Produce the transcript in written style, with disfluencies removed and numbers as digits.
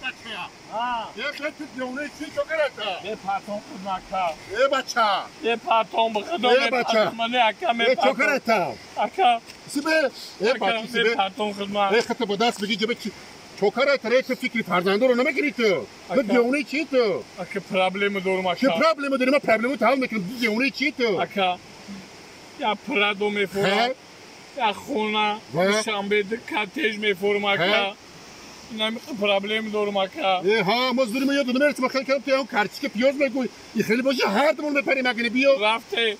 Бача, е ту девонаи чӣ чокарата? Мепартом худма, ака. Е, бача. Мепартом, ба худо. Е, бача. Мане, ака. Е, чокарата. Ака. Сибе, е, бача, сибе. Мепартом худма. Е, хата ба даст бигӣ ҷаба чокарата, ре, ту фикри фарзандоро намекунӣ ту. Ту девонаи чӣ ту? Ака, проблема дорум, ака. Чӣ проблема дорӣ? Ман проблему ҳал мекунам. Ту девонаи чӣ ту? Ака, я Прадо мефурам, я хона, Душанбе коттеҷ мефурам, ака. Инами проблем дорум, ака. Э, ҳа, мо зури мо ёд намерасем, хеле кардам, ту ягон картичка пиёз мегӯй. И хеле боши, ҳар думон мепарем, агане биё. Рафте.